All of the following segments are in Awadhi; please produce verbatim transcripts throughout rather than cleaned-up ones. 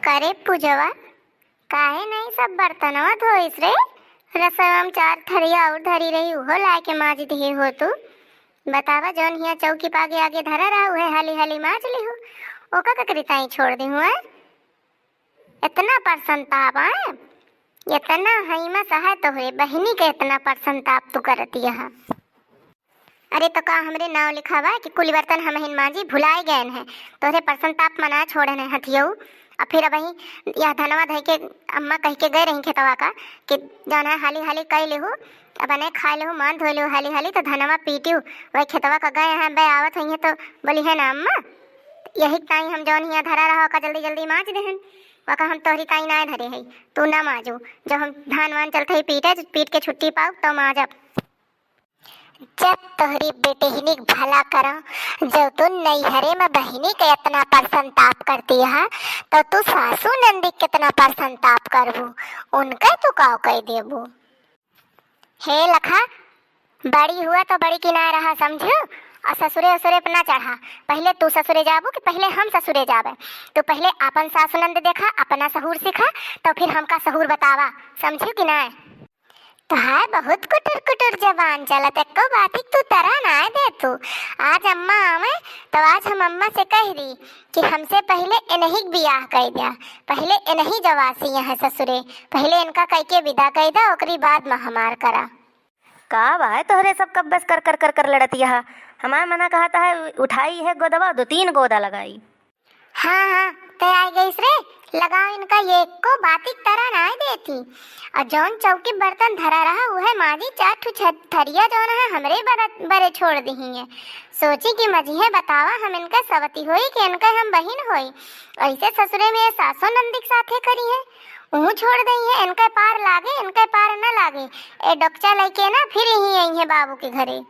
करे पूजवा, काहे नहीं सब बर्तनवा धोइस रे? रसोई में चार थरिया और धरी रही, उहो लाए के माज दिहे हो तू। बतावा, जौन हिया चौकी पागे आगे धरा रहा, उहे हाली हाली माज लिहू, ओका ककरी ताई छोड़ दिहू, हैं? इतना परसंताप, हैं? इतना हईमा सहाय तोहरे बहिनी के, इतना परसंताप तू करतिया है। अरे तो का हमरे नाव लिखा बा कि कुल बर्तन हमहिन मांजी भुलाए गए हैं? तोहरे परसंताप मना छोड़े हैं हथियऊ। अब फिर अबही यह धनवा धइ के अम्मा कह के गए रही खेतवा का कि जौन है हाली हाली कइ लेहू, अब नहीं खाए लेहू, मान धोए लेहू हाली हाली, तो धनवा पीटियो वही खेतवा का गए हैं, बे आवत होइहैं तो बोलिहैं ना अम्मा, यही ताई हम जौन हिया धरा रहा ओका जल्दी जल्दी मांज देहन, ओका हम तोहरी ताई ना धरे हई, तू ना मांजू, जब हम धान वान चलत हई पीटे, पीट के छुट्टी पाऊ तो मांजब। जब तोहरी बेटहिनी के भला करा, जब तू नैहरे में बहिनी के इतना परसंताप करती है, तो तू सासू नंदी के कितना परसंताप करबू, उनके तू काव कह देबू। हे लखा, बड़ी हुआ तो बड़ी किनाए रहा, समझू? और ससुरे उसुरे पे ना चढ़ा। पहले तू ससुरे जाबू कि पहले हम ससुरे जाबे? तू पहले आपन सास नंद देखा, अपना सहूर सीखा, तो फिर हमका सहूर बतावा, समझू कि ना? तोहार बहुत कुटुर कुटुर जबान चलत, एको बात ही तू तरा ना दे तू। आज अम्मा आवे तो आज हम अम्मा से कह दी कि हमसे पहले इन्हीं के बियाह कर दिया, पहले इन्हीं जवासी यहाँ ससुरे, पहले इनका कह के विदा कर दा, ओकरी बाद में हमार करा। का बा है तोहरे सब कब बस कर कर कर कर लड़त यहा? हमार मना कहता है उठाई है गोदवा, दो तीन गोदा लगाई। हाँ, हाँ, ते आ गईस रे, लगाओ इनका, ये एको बाती तरा ना देती। और जौन चौकी बर्तन धरा रहा, उहे माजी चार ठो छ-, थरिया जौन है, हमरे बरा-, बरे छोड़ दिही है। सोची कि मजिहे बतावा, हम इनका सवती होई कि इनका हम बहिन होई। ऐसे ससुरे में ये सासो नंदी के साथे करी है, ऊ छोड़ दई है, इनके पार लागे, इनके पार न लागे। ए डोकचा लइके ना फिर यहीं आई है बाबू के घरे।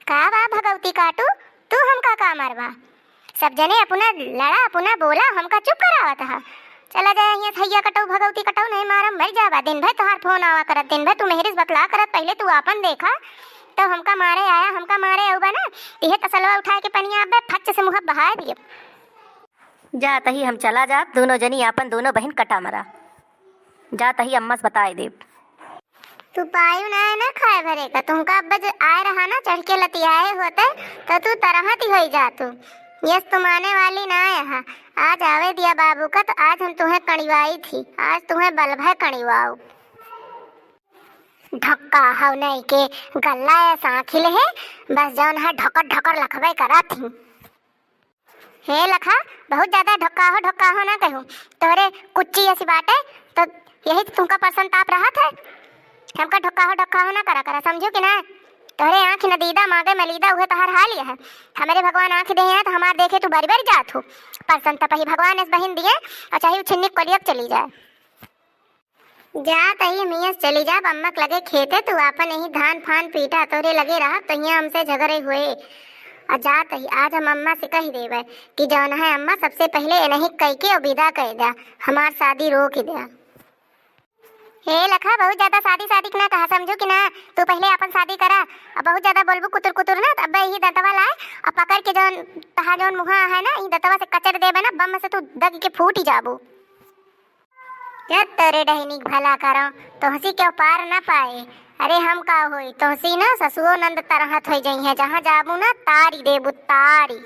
का बा भगवती काटू, तू हमका का मारबा? सब जने अपना लड़ा, अपना बोला, हमका चुप करावत हा। चला जाए यहाँ थैया कटऊ, भगवती कटऊ, नहीं मारम, मर जाबा। दिन भर तोहार फोन आवा करत, दिन भर तू मेहरिस बकला करत, पहले तू आपन देखा, तो हमका मारे आया, हमका मारे आउबा ना, इहे तसलवा उठाए के पनिया अब्बे फच से मुँह बहाए दिए। जा तही हम चला जाब, दोनों जनी आपन दोनों बहिन कटा मरा। जा तही अम्मा से बताए देब। तू पायु ना है ना खाए भरे का, तुमका अब जे आए रहा ना चढ़ के लतियाए होते, तो तू तरहत ही होई जातू। यस, तू माने वाली ना है हा। आज आवे दिया बाबू का, तो आज हम तुम्हें कड़िवाई थी, आज तुम्हें बलभय कड़िवाऊ। ढक्का हव नहीं के गल्ला ऐसा खिले है, बस जौन है ढकर ढकर लखबे करत ही। हे लखा, बहुत ज्यादा ढोका हो, ढोका हो ना कहू। तोहरे कुच्ची ऐसी बात है, तो यही तो तुमका परसंताप रहत है। हमका ढोका हो, ढोका हो ना करा करा, समझू कि ना? तोहरे आँख नदीदा, मागे मलीदा, उहे तोहार हाल ये है। हमरे भगवान आँख दे हैं, तो हमार देखे तू बरी बरी जात हो। परसंताप ही भगवान इस बहिन दिए, और चाहे उ छिन्नी कोलियक चली जाए। जा तही मियस चली जा, अम्मा के लगे खेते, तू आपन यही धान फान पीटा, तोरे लगे रहब, तो हियाँ हमसे झगड़े हुए। आ जा तही, आज हम अम्मा से कह देबे कि जौन है अम्मा, सबसे पहले इन्हीं कह के और विदा कर द्या, हमार शादी रोक द्या। हे लखा, बहुत ज्यादा शादी शादी के ना कहा, समझू कि ना? तू पहले आपन शादी करा, अब बहुत ज्यादा बोलबू कुतुर कुतुर ना, तो अब यही दंतवा लाए और पकड़ के जौन तहा जौन मुहा है ना, यही दंतवा से कचर देबे ना, बम से तू दग के फूट ही जाबू। जब तोरे डहिनी के भला करो, तोहसी के पार न पाए। अरे हम का होई, तोहसी न ससुओ नंद तरहत होई जइहें, जहाँ जाबू न तारी देबू तारी।